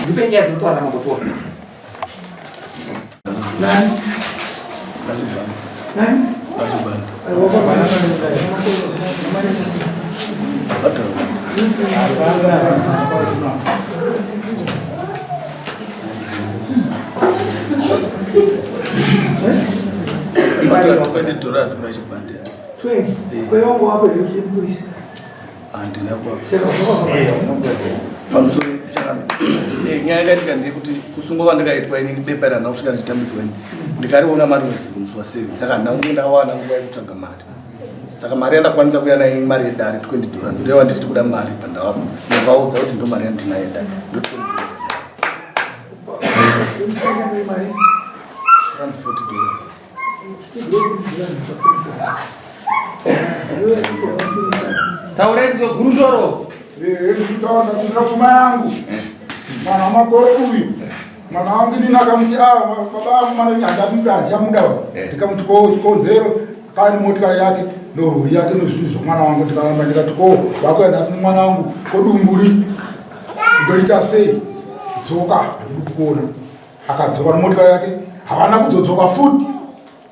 Ndipe nyaya dzinotaura mambotora. Nani? Nani? $20 kuna chibande. Handina pamusoro eh, nyaya yakaitika ndeyekuti kusungwa kwandikaitwa inini bepa rana kusvika ndichitambidzwa ini ndikariona mari usiku musi waseven saka handina kunge ndawana nguva yekutsvaga mari saka mari yandakwanisa kuya nayo mari yedare 20 dollars ndoyava nditi kuda mari pandavapa ndavaudza kuti ndo mari yandinayo yedare ndo 20 dollars ranzi 40 dollars Taurai tizwe gurundoro. Eh, ndikutaura ndakundira pfuma yangu. Mwana wamakore uyu. Mwana wangu inini akamuti ah baba vangu mwana wenyu handamuti handichamuda uyu. Ndikamuti ko chikonzero kani motikari yake norori yake nozvinhu zvomwana wangu ndikaramba ndikati ko wakuya nhasi nemwana wangu kodumburi ndorita sei dzoka handidi kukuona akadzoka nemotikari yake havana kuzodzoka futi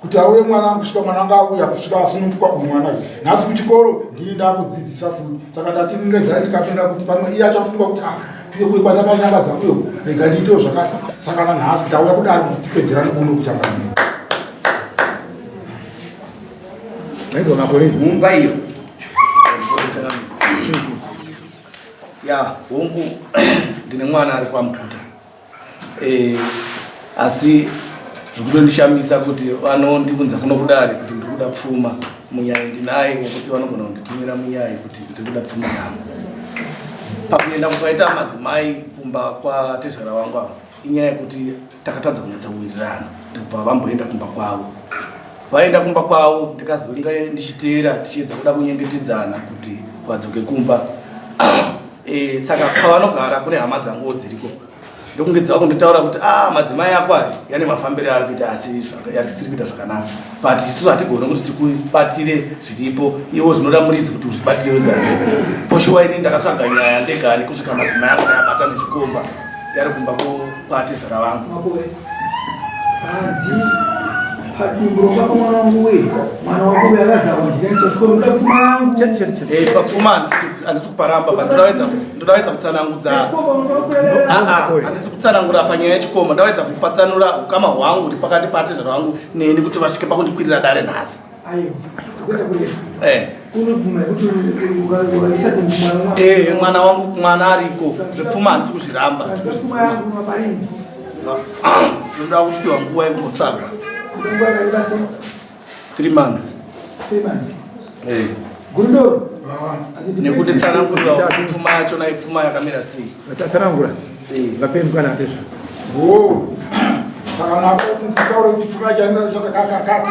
kuti auye mwana angu kusvika mwana anga auya kusvika asununguka uyu mwana uyu nhasi kuchikoro ndini ndakudzidzisa futi saka ndati rega ndikapinda kuti pamwe iye achafunga kuti ah kuye kuye kwatakanyangadza kuyo rega ndiitewo zvakati saka nanhasi tauya kudari kuti tipedzerane kuno kuchangamira Mumba iyo. Ya, hongu ndine mwana ari kwamukuta. Eh, asi zvikutondishamisa kuti vanondibvunza kuno kudare kuti ndiri kuda pfuma munyai ndinaye wekuti vanogona kunditumira munyai kuti ndiri kuda pfuma yangu pakuenda kukaita madzimai kumba kwatezvara wangu avo inyaya yekuti takatadza kunyatsa kuwirirana ndikubva vamboenda kumba kwavo vaenda kumba kwavo ndikazonga ndichiteera tichiedza kuda kunyengetedzana kuti vadzoke kumba e, saka pavanogara kune hama dzanguwo dziriko ndokunge dzava kunditaura kuti a ah, madzimai ako aya yane mafambiro aari kuita asi asiri kuita zvakanaka but isusu hatigone kuti tikubatire zviripo iwo zvinoda muridzi kuti uzvibatire wega for sure ini ndakatsvaga nyaya ndegani kusvika madzimai angu ayabata nechikomba yari kumba kwatezvara vangu Hanzi padumbu rokwako mwana wangu we mwana wako uyo akazvarwa ndinaisa chikoro ndoda pfuma yangu eh, papfuma handisi kuparamba but ndodaedza kutsanangudza ah, ah, handisi kutsanangura panyaya yechikoma ndaedza kupatsanura ukama hwangu huri pakati patezvara vangu neni kuti vasvike pakundikwirira dare nhasi Eh. Eh, mwana wangu mwana ariko zvepfuma handisi kuzviramba ndoda kupiwa nguva yekumbotsvaga three months eh. nekuti tsanangurira kuti pfuma yacho naipfuma pfuma yakamira sei Vachatsanangura. Vape mukana atezva. Oh. Saka nako kuti nditaure kuti pfuma yacho yakamira zvakakakakati.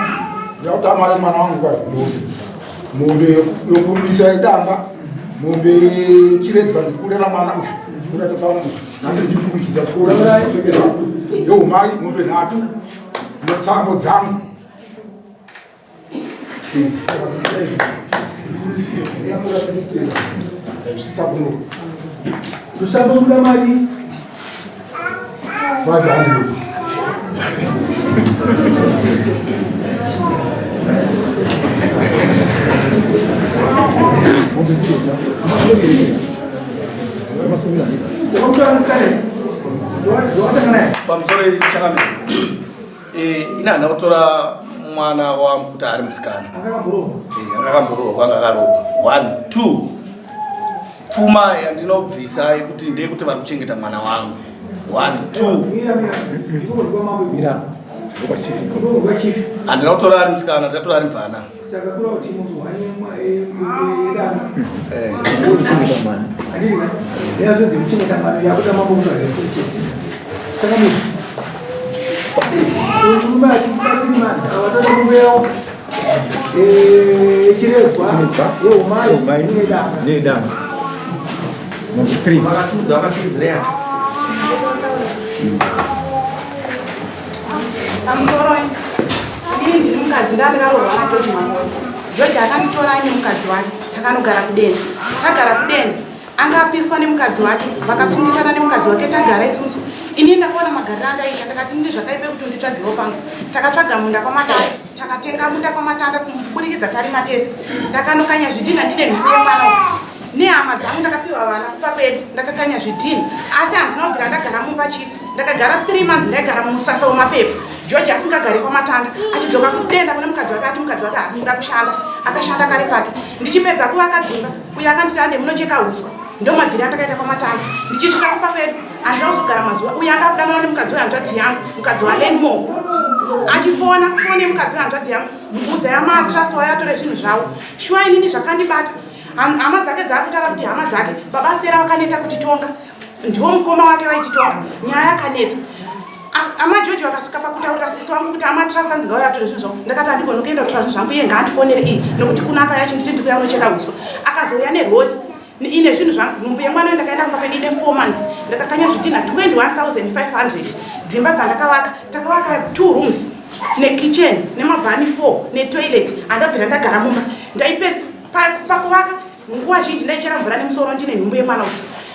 Ndakuti amare mwana wangu kwa mombe. Mombe yokurumisa idanga. Mombe yechiredzwa ndikurera mwana uyu. Unoita wangu. Nhasi ndiri kumutiza chikoro. Yo mai mombe nhatu. Notsambo dzangu. Rusambo mari 500. Pamusoro chakamira. Eh, ini handina kutora mwana wangu kuti ari musikana eh, akamborohwa kwanga akarohwa one two pfuma yandinobvisa yekuti ndeyekuti vari kuchengeta mwana wangu one two handina kutora ari musikana ndikatora ari mvana saka kura kuti munhu Murume achikupa 3 months awatore mombe yawo yechiredzwa yeumai nedanga. Nedanga. Mombe 3. Vakasimudza vakasimudzira yacho. Pamusoro inini ndiri mukadzi ndandakaroorwa naGeorge Makoni. George akanditora aine mukadzi wake takanogara kudenda. Tagara kudenda anga apiswa nemukadzi wake vakasungisana nemukadzi wake tagara isusu. Inini ndakaona magariro andaita ndakati ndine zvakaipa kuti unditsvagirewo pangu. Takatsvaga munda kwaMatanda takatenga munda kwaMatanda kubudikidza tarima tese. Ndakanokanya zvidhina ndine nhumbu yemwana uyu. Nehama dzangu ndakapiwa vana kupa kwedu ndakakanya zvidhina asi handina kubvira ndagara mumba chief. Ndakagara 3 months ndaigara mumusasa wemapepa. George asingagari kwaMatanda achidzoka kudenda kune mukadzi wake ati mukadzi wake haasi kuda kushanda akashanda kare pake. Ndichipedza kuvaka dzimba uyo akanditi ande munocheka huswa ndomabviri andakaita kwaMatanda. Ndichisvika kumba kwedu handina kuzogara mazuva uyo anga akudanana nemukadzi wehanzvadzi yangu mukadzi waLenmore achifona foni yemukadzi wehanzvadzi yangu mubvudza yamatrust wauya atore zvinhu zvavo. Shuwa inini zvakandibata hama dzake dzaari kutaura kuti hama dzake baba Stella vakaneta kutitonga ndiwo mukoma wake vaititonga nyaya yakanetsa. Ama George vakasvika pakutaurira sisi wangu kuti ama trust anzi ngauya atore zvinhu zvangu. Ndakati handigoni kuenda kutora zvinhu zvangu iye ngaandifonere iye nokuti kunaka yacho nditi ndikuya unocheka huswa. Akazouya nerori ine zvinhu zvangu nhumbu yemwana ndakaenda kumba kwedu ine 4 months ndakakanya zvidhinha 21500 dzimba dzandakavaka takavaka 2 rooms nekitchen nemabhani 4 netoilet handabvira ndagara mumba ndaipedza pakuvaka nguva zhinji ndaichera mvura nemusoro ndine nhumbu yemwana uyu.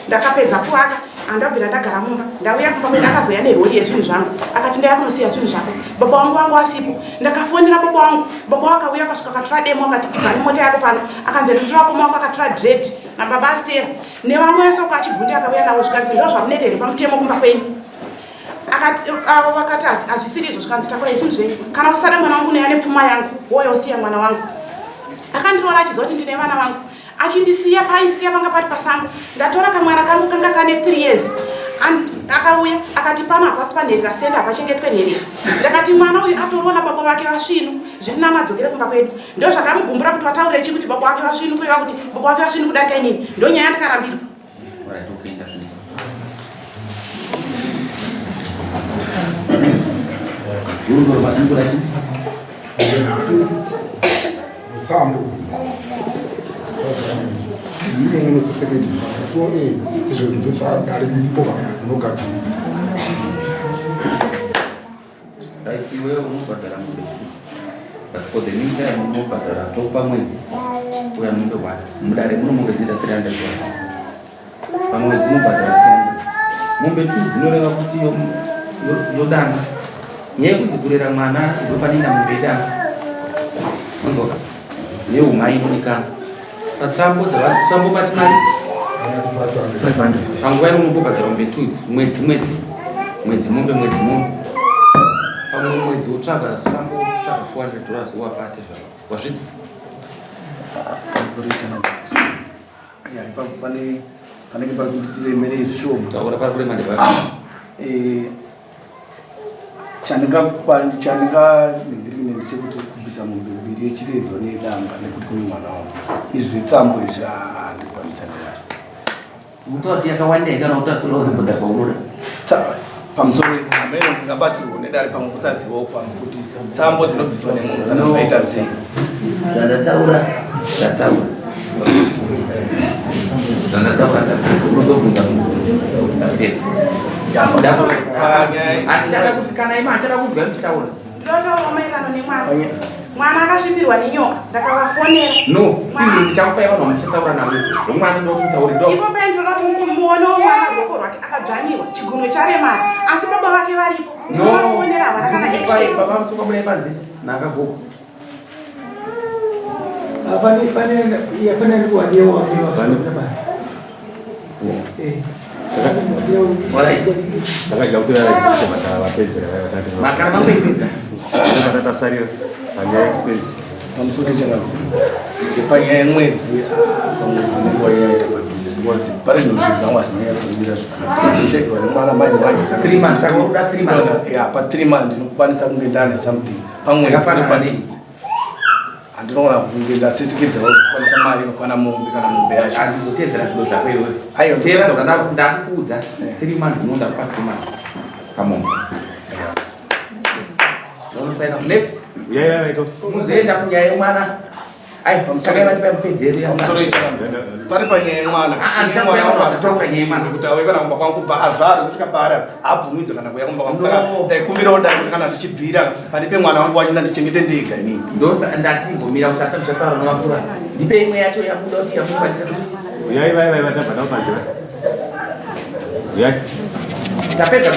Ndakapedza kuvaka handabvira ndagara mumba ndauya kumba kwedu akazouya nerori yezvinhu zvangu akati ndaya kunosiya zvinhu zvako baba wangu wangu asipo. Ndakafonera baba wangu baba wakauya akasvika akatora demo akati ibva nemota yako pano akanzi nditora koma wako akatora dread nababa Stella nevamwe vese uko achigundi akauya navo zvikanzi ndo zvamunoita here pamutemo kumba kwenyu. Akati avo vakati hazvisiri izvo zvikanzi takurai zvinhu zvenyu kana usisada mwana wangu unoya nepfuma yangu wouya usiya mwana wangu. Akandiroora achiziva kuti ndine vana vangu achindisiya paaindisiya panga pari pasango ndatora kamwana kangu kanga kane 3 years akauya akati pano hapasi panherera senda hapachengetwe nherera. Ndakati mwana uyu atoriona baba vake vasvinu zviri nani adzokere kumba kwedu. Ndo zvakamugumbura kuti vataure chi kuti baba vake vasvinu kureva kuti baba vake vasvinu kudarika inini. Ndo nyaya yandakarambirwa. Musambo. Ndimo munosesekedza. Ko izvo ndozvaari ndipo unogadziridza. Right, iwewe unobhadhara mombe two. But for the meantime unobhadhara topa mwedzi uya mombe one. Mudare muno mombe dzinoita 300 dollars. Pamwedzi unobhadhara 300. Mombe two dzinoreva kuti yodanga. Nyaya yekuti kurera mwana ndopanoenda mombe yedanga. Unzoka. Neumai inoonekana. Patsambo dzavari pati mari 500. Panguva ino unobhadhara mombe two idzi mwedzi mwedzi mwedzi mombe mwedzi mombe. Pamwe mwedzi wotsvaga tsambo wotsvaga 400 dollars wapate zvako. Wazvidza? Pamusoro chana. Ya ipapo pane panenge pari kuti tiremerei zvishoma. Taura pari kurema ndepari. Chandinga ndechekuti kubvisa mombe mbiri yechiredzwa neyedanga nekuti kune mwana wangu. Izvi zvetsambo izvi handikwanisa nazvo. Mutazi yakawanda kana utasura uzobhadhara paunoda. Pamusoro amene ndingabatsirwa nedare pamwe kusazivawo kwangu kuti tsambo dzinobviswa nemunhu kana zvaita sei. Zvandataura ndataura. Zvandataura ndapedza. Unozobvunza mubvunzo. Ndapedza. Handichada kuti kana imi handichada kunzwa muchitaura. Ndinotaura maererano nemwana. Mwana akasvipirwa nenyoka ndakavafonera. No, izvo ndichakupai vanhu vamuchataura navo izvozvo. Mwana ndoda kuti mutaure ndo. Ipo paindinoda kuti muonewo mwana ruoko rwake akadzvanyiwa chigunwe charemara asi baba vake varipo. Ndinovafonera havana kana action. Baba musuka budai panze naka gogo. Pane pane pane ndikuwadewa wadewa. Alright. Ndakaida kuti vapedzera Makara mapedza. Tatasarira panyaya expense. Pamusoro chana. Panyaya yemwedzi pamwedzi unenge wayaita padhuze because pari zvino zvinhu zvangu hazvinonyatsokumira zvakanaka. Ndichaidiwa nemwana mai mai saka 3 months saka unoda 3 months. Yeah, pa 3 months ndinokwanisa kunge ndane something. Pamwedzi Zvakafanana padhuze. Handinoona kunge ndasisikidza kukwanisa mari inokwana mombe kana mombe yacho. Handizotedzera zvido zvako iwewe. Aiwa, Teera ndinoedza ndakukuudza 3 months ndinoda kupa 3 months. Kamombe. Munosaina next. Muzoenda kunyaya yemwana. Ai, pamusoro vandipa mupedzero ya. Pamusoro pari panyaya yemwana. Ah, ah, Mwana wangu ndataura nyaya yemwana. kuti auye kana kumba kwangu kubva azvarwa kusvika paari abvumidzwe kana kuuya kumba kwangu. Saka No. ndaikumbirawo dai kuti kana zvichibvira pandipe mwana wangu wacho ndandichengete ndega inini. Ndosa ndati mbomira kuti atanga kuchataura nevakura. Ndipe imwe yacho yabuda kuti yamubatira. Uyai vai vai vatabva nawo panze. Uyai. Tapedza.